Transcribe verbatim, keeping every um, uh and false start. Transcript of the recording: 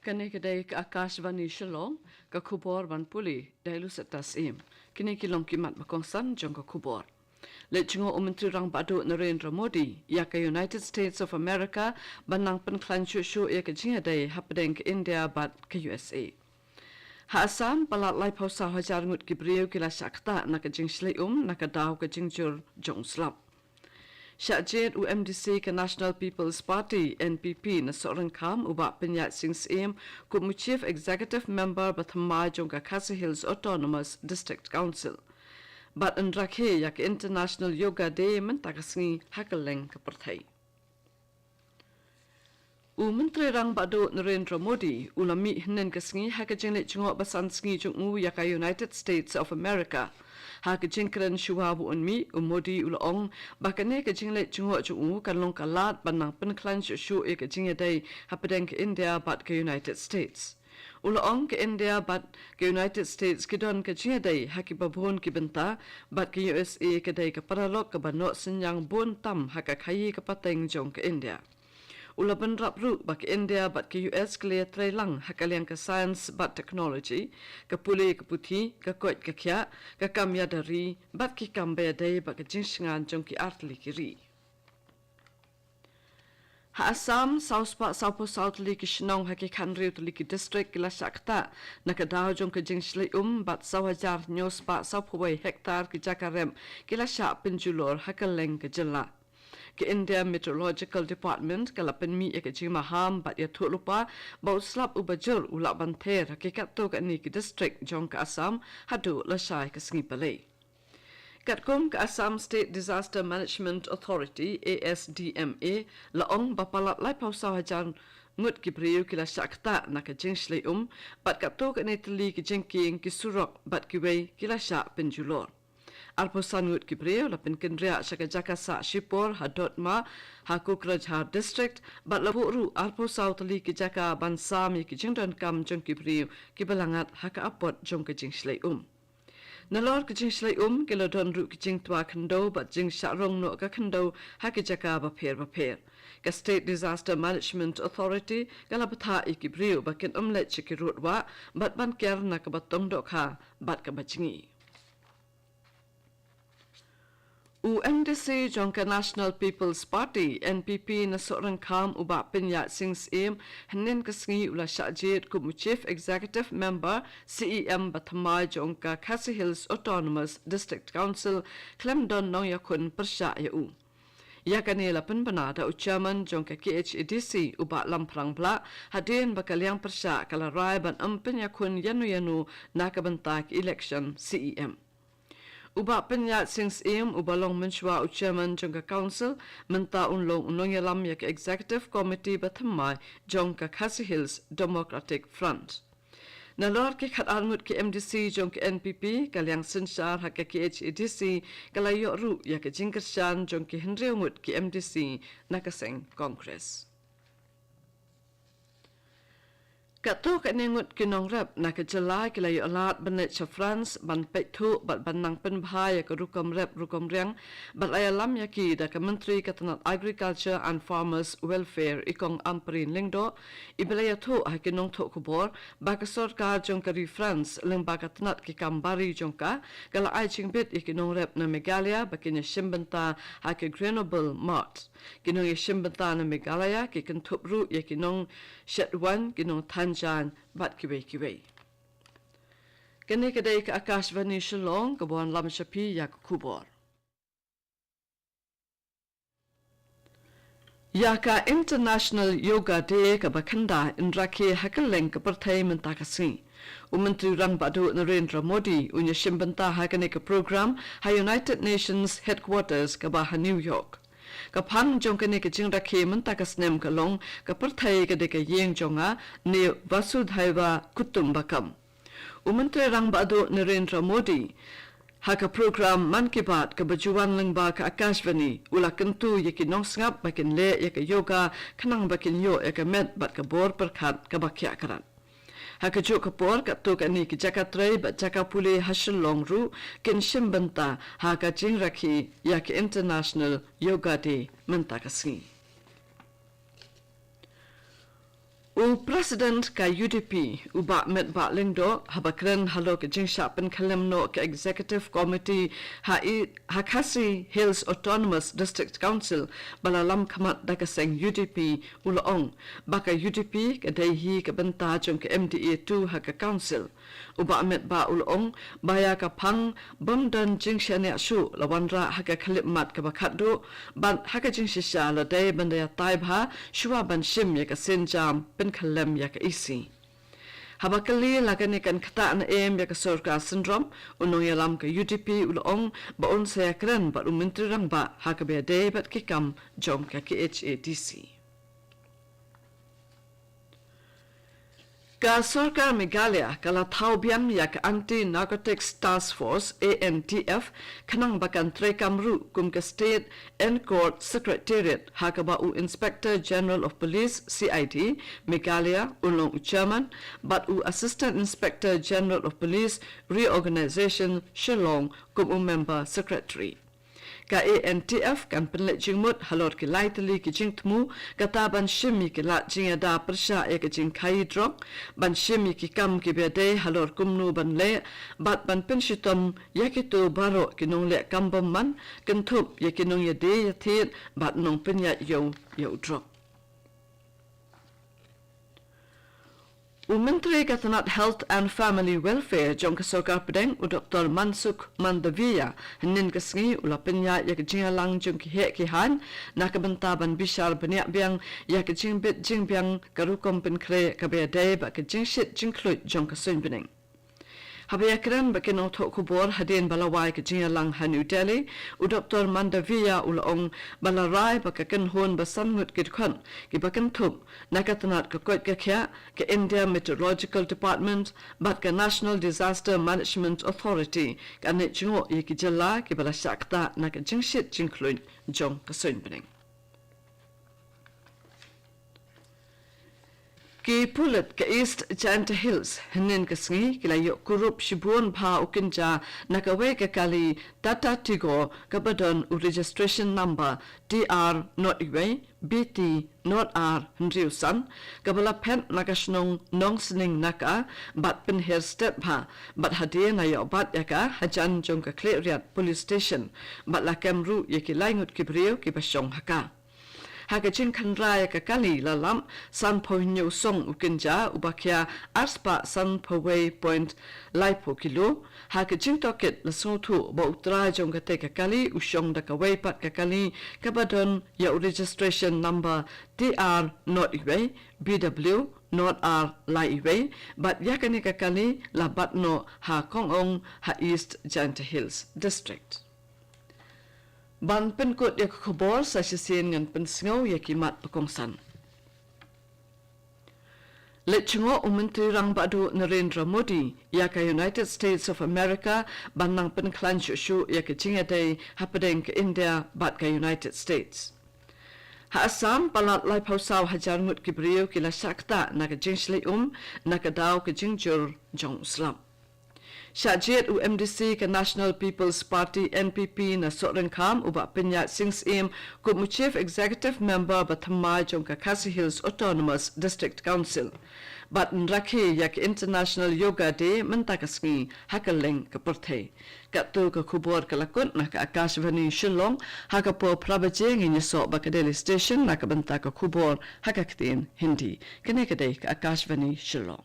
Kane ka dei ka Akashvani Shillong, ka khubor ban pule da i Lucetta Syiem. Kine ki long ki mat ba kongsan jong ka khubor. Leit jngoh u Myntri Rangbah Duh Narendra Modi ïa ka United States of America ban nang pynkhlaiñ shuh shuh ïa ka jingïadei hapdeng ka India bad ka U S A. Ha Assam, palat laiphew saw hajar ngut ki briew ki la shah ktah na ka jingshlei um na ka daw ka jingjur jong u slap. Shah jied u M D C ka National People's Party, N P P, na Sohryngkham, u Bah Pynïaid Sing Syiem, kum u Chief Executive Member ba thymmai jong ka Khasi Hills Autonomous District Council. Bad yn rakhe ïa ka International Yoga Day mynta ka sngi ha kylleng ka pyrthei. U Myntri Rangbah Duh Narendra Modi u la mih hynnin ka sngi ha ka jingleit jngoh ba san sngi jong u ïa ka United States of America. Ha ka jingkren shuwa ba un mih, u Modi u la ong ba kane ka jingleit jngoh jong u kan long ka lad ban nang pynkhlaiñ shuh shuh ïa ka jingïadei hapdeng ka India bad ka United States. U la ong ka India bad ka United States ki don ka jingïadei ha kiba bun ki bynta, bad ka U S A ka dei ka paralok kaba noh synñiang bun tam ha ka khaïi ka pateng jong ka India. U la bynrap ruh ba ka India bad ka U S ki la ïatrei lang ha ka liang ka science bad technology, ka pule ka puthi, ka koit ka khiah, ka kam ïada ri, bad ki kam ba ïadei bad ka jingshngaiñ jong ki artylli ki ri. Ha Assam, saw spah sawphew saw tylli ki shnong ha ki khathynriew tylli ki district ki la shah ktah na ka daw jong ka jingshlei um, bad saw hajar hynñiew spah sawphew wei hektar ki jaka rep ki la shah pynjulor ha kylleng ka jylla. Ka India Meteorological Department ka la pynmih ïa ka jingmaham bad ïathuh lypa ba u slap uba jur u lah ban ther ha ki katto katne ki district jong ka Assam haduh lashai ka sngi Palei. Katkum ka Assam State Disaster Management Authority, A S D M A, la ong ba palat laiphew saw hajar ngut ki briew ki la shah ktah na ka jingshlei um, bad katto katne tylli ki jingkieng, ki surok bad kiwei ki la shah pynjulor. Arphew san ngut ki briew la pynkynriah sha ka jaka sah shipor ha Dotma, ha Kokrajhar District, bad la buh ruh arphew saw tylli ki jaka ban sam ïa ki jingdonkam jong ki briew kiba la ngat ha ka apot jong ka jingshlei um. Nalor ka jingshlei um, ki la don ruh ki jingtwa khyndew bad jingshah rong noh ka khyndew ha ki jaka bapher bapher. Ka State Disaster Management Authority ka la bthah ïa ki briew ba kin ym leit sha ki rud wah, bad ban kiar na kaba tong dohkha bad kaba jngi. U M D C jong ka National People's Party, N P P, na Sohryngkham, u Bah Pynïaid Sing Syiem, hynnin ka sngi u la shah jied kum u Chief Executive Member, C E M, ba thymmai jong ka Khasi Hills Autonomous District Council, khlem don nongïakhun pyrshah ïa u. Ïa kane la pynbna da u Chairman jong ka K H A D C, u Bah Lamphrang Blah, hadien ba ka liang pyrshah ka la rai ban ym pynïakhun ïano ïano na ka bynta ka election C E M. U Bah Pynïaid Sing Syiem, uba long mynshuwa u Chairman jong ka Council, mynta un long u nongïalam ïa ka Executive Committee ba thymmai jong ka Khasi Hills Democratic Front. Nalor ki khatar ngut ki M D C jong ka N P P, ka liang synshar ha ka K H A D C ka la ïoh ruh ïa ka jingkyrshan jong ki hynriew ngut ki M D C na ka seng Congress. Katto katne ngut ki nongrep na ka jylla ki la ïoh lad ban leit sha France ban peit thuh bad ban nang pynbha ïa ka rukom rep rukom riang, bad la ïalam ïa ki da ka Myntri ka tnat Agriculture and Farmers Welfare, i Kong Ampareen Lyngdoh, iba la ïathuh ha ki nongthoh khubor ba ka sorkar jong ka ri France lyngba ka tnat ki kam bari jong ka, ka la ai jingbit ïa ki nongrep na Meghalaya ba kin ïashim bynta ha ka Grenoble Mart. Ki nongïashim bynta na Meghalaya ki kynthup ruh ïa ki nongshet waiñ, ki nongthan jaiñ bad kiwei kiwei. Kane ka dei ka Akashvani Shillong kaba wanlam sha phi ïa ka khubor. Ïa ka International Yoga Day kaba khyndai yn rakhe ha kylleng ka pyrthei mynta ka sngi. U Myntri Rangbah Duh Narendra Modi un ïashim bynta ha kane ka program ha United Nations Headquarters kaba ha New York. Ka phang jong kane ka jingrakhe mynta ka snem ka long, ka pyrthei ka dei ka ïing jong nga, ne Vasudhaiva Kutumbakam. U Myntri Rangbah Duh Narendra Modi, ha ka program Mann Ki Baat kaba ju wan lyngba ka Akashvani, u la kyntu ïa ki nongsngap ba kin leh ïa ka yoga khnang ba kin ïoh ïa ka met bad ka bor pyrkhat kaba khiah krat. Ha kajuh ka por, katto katne ki jaka trei bad jaka pule ha Shillong ruh kin shim bynta ha ka jingrakhe ïa ka International Yoga Day mynta ka sngi. U President ka U D P, u Bah Metbah Lyngdoh, haba kren halor ka jingshah pynkhyllem noh ka Executive Committee ha i, ha Khasi Hills Autonomous District Council, ba la lam khmat da ka seng U D P, u la ong ba ka U D P ka dei hi ka bynta jong ka M D A two ha ka Council. U Bah Metbah u la ong ba ïa ka phang bym don jingshaniah shuh la wanrah ha ka khyllipmat kaba khatduh, bad ha ka jingshisha la dei ban da ïatai bha shuwa ban shim ïa ka sienjam pynkhyllem ïa ka E C. Haba kylli la kane kan ktah ne em ïa ka sorkar syndrom, u nongïalam ka U D P u la ong ba un sa ïakren bad u Myntri Rangbah ha kaba ïadei bad ki kam jong ka K H A D C. Ka sorkar Meghalaya ka la thaw biang ïa ka Anti Narcotics Task Force, A N T F, khnang ba kan treikam ruh kum ka State Inner Court Secretariat, ha kaba u Inspector General of Police, C I D, Meghalaya un long u chairman, bad u Assistant Inspector General of Police Reorganisation, Shillong, kum u member secretary. Ka A N T F kan pynleit jingmut halor ki lai tylli ki jingthmu, kata ban shim ïa ki lad jingïada pyrshah ïa ka jingkhaïi drok, ban shim ïa ki kam kiba ïadei halor kumno ban leh, bad ban pynshitom ïa kito baroh ki nongleh kam bymman, kynthup ïa ki nongïadie ïathied bad nongpynïaid ïew ïa u drok. U Myntri ka tnat Health and Family Welfare jong ka sorkar pdeng, u Doktor Mansukh Mandaviya, hynnin ka sngi u la pynïaid ïa ka jingïalang jong ki heh ki haiñ na ka bynta ban bishar bniah biang ïa ka jingbit jingbiang ka rukom pynkhreh kaba ïadei bad ka jingshit jingkhluit jong ka suiñ bneng. Haba ïakren bad ki nongthoh khubor hadien ba la wai ka jingïalang ha New Delhi, u Doktor Mandaviya u la ong ba la rai ba ka kynhun ba san ngut ki dkhot kiba kynthup na ka tnat ka koit ka khiah, ka India Meteorological Department bad ka National Disaster Management Authority kan leit jngoh ïa ki jylla kiba la shah ktah na ka jingshit jingkhluit jong ka suiñ bneng. Ki pulit ka East Jaintia Hills hynnin ka sngi ki la ïoh kurup shibun bha u kynja na kawei ka kali Tata Tigor kaba don u registration number T R nought wei B T nought R hynriew san, kaba la phet na ka shnong Nongsning Naka, bad pynher stet bha, bad hadien la ïoh bat ïa ka hajan jong ka Khliehriat Police Station, bad la kem ruh ïa ki lai ngut ki briew kiba shong ha ka. Ha ka jingkhynra ïa ka kali la lap sanphew hynñiew song u kynja uba khia arspah sanphew wei point laiphew kilo. Ha ka jingtohkit la sngewthuh ba u trai jong katei ka kali u shong da kawei pat ka kali kaba don ïa u registration number T R nought wei B W nought R lai wei, bad ïa kane ka kali la bat noh ha Kong Ong ha East Jaintia Hills District. Ban pynkut ïa ka khubor sa shisien ngan pynsngew ïa ki mat ba kongsan. Leit jngoh u Myntri Rangbah Duh Narendra Modi ïa ka United States of America ban nang pynkhlaiñ shuh shuh ïa ka jingïadei hapdeng ka India bad ka United States. Ha Assam, palat laiphew saw hajar ngut ki briew ki la shah ktah na ka jingshlei um na ka daw ka jingjur jong u slap. Shah jied u M D C ka National People's Party, N P P, na Sohryngkham, u Bah Pynïaid Sing Syiem, kum u Chief Executive Member ba thymmai jong ka Khasi Hills Autonomous District Council. Bad yn rakhe ïa ka International Yoga Day mynta ka sngi ha kylleng ka pyrthei. Katto ka khubor ka la kut na ka Akashvani Shillong, ha ka por phra baje ngin ïasoh bad ka Delhi Station na ka bynta ka khubor ha ka ktien Hindi. Kane ka dei ka Akashvani Shillong.